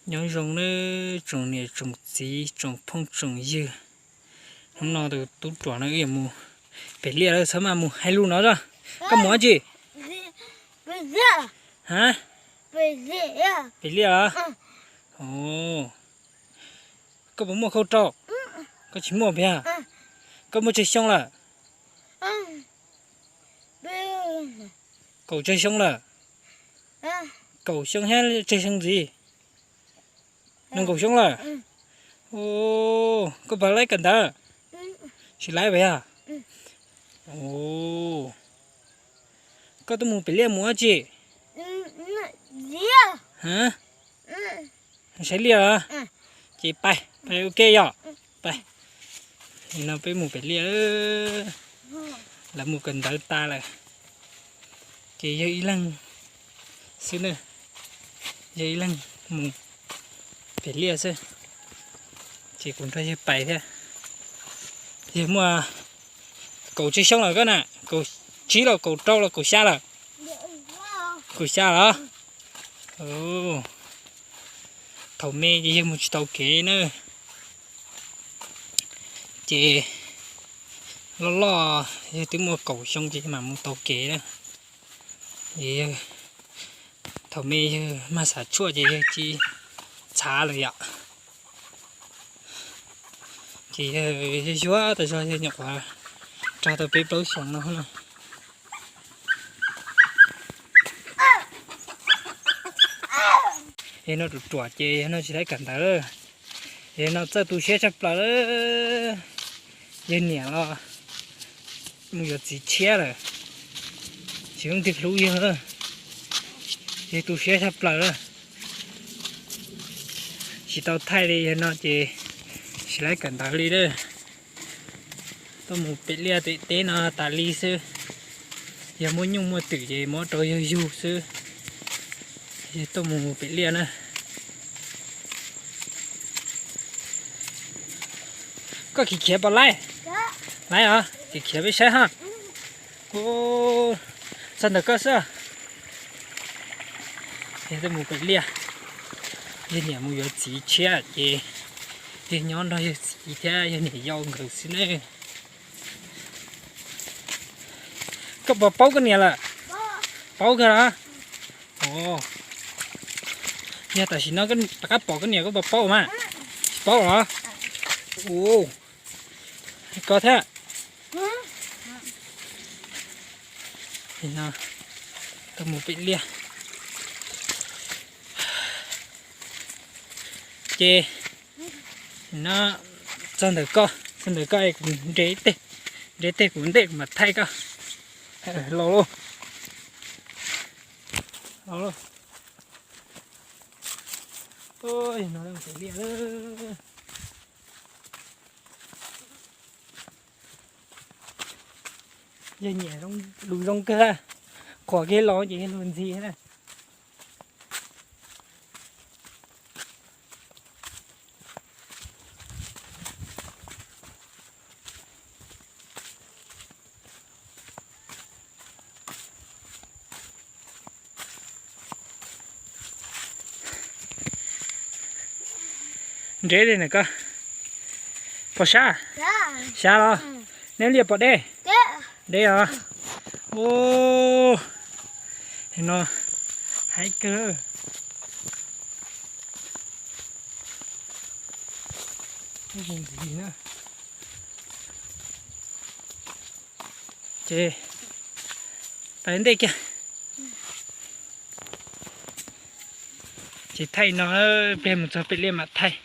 Nyob zoo nawb tsoom niam tsoom txiv tsoom phooj tsoom ywg. Hnub no tus tub ruam no wb yuav mus pem liaj lawm, txhob maj mus hais lus no os. Koj mus dab tsi? Ha? Pem liaj los? Koj puas muaj khau rau? Koj tsis muaj phiab. Koj muaj tsawg xyoo lawm? Kaum tsawg xyoo lawm? Kaum xyoo thiab tsawg xyoo ntxiv? Nees nkaum xyoo lawm. Koj puas laib kawm ntawv? Tsis laib phiab. Koj tuaj mus pem liaj mus dab tsi? Saib liaj los? Ces pais, pais ua ke yom. Pais. Nim no peb mus pem liaj, lawv mus kawm ntawv tas lawm, ces yawg ib leeg xwb na, yawg ib leeg mus pem liaj xwb, ces kuv nrog yawg pais thiab. Yawg muaj kaum tsawg xyoo lawm koj na? Kaum tsib los kaum rau los kaum xya lawm? Kaum xya los? Thaum me ces yawg mus tsis tau kev na, ces loj loj yawg twb muaj kaum xyoo ces mam mus tau kev na. Ces yawg thaum me yawg mag xav tshuaj ces yawg tsis txhav lawm yom. Ces yawg yuag yuag tas zog yawg nyuam qhuav raug tau peb plaub xyoos no na. Yawg no ruam ruam ces yawg no tsis laib kawm ntawv, yawg no txawj tu siab tshaj plaws lawm. Yawg niam los mus yuav txiv tshiab lawm, tsis muaj leej twg hlub yawg, yawg tu siab tshaj plaws lawm. Tsis tau thaij li, yawg no ces tsis laib kawm ntawv li lawm. Tuaj mus pem liaj pem teb no tas li xwb. Yog muaj nyuj muaj twm ces muab rau yawg yug xwb. Yawg tuaj mus pem liaj na. Koj khiav khiav puas laib? Laib os, khiav khiav peb saib ha. Txog ntawm koj xwb. Yawg tuaj mus pem liaj, yawg niam mus yuav txiv tshiab ces yawg nyob nrog yawg txiv thiab yawg niam yau nkawd xwb ne. Koj puas paub koj niam lawm? Paub kawg los? Yog tam sim no rov qab pom koj niam koj puas paub mas? Tsis paub los? Ua, koj thiab. Tuaj mus pem liaj. Ces no txog ntawm koj, txog ntawm koj es kuv nres tej, nres tej kuv ntej kuv mam thaij koj. Los lauj, los lauj. Ua, no pem liaj. Yawg nyiam lus zoo kawg, qhuas kiag los ces yawg lug ntxhi na. Nreb li na koj. Puas sab? Sab los? Neb liaj puas deb? Deb os. Ua, no haib kawg. Ces pais ntej kiag. Ces thaij no, pliag mus txog pem liaj mam thaij.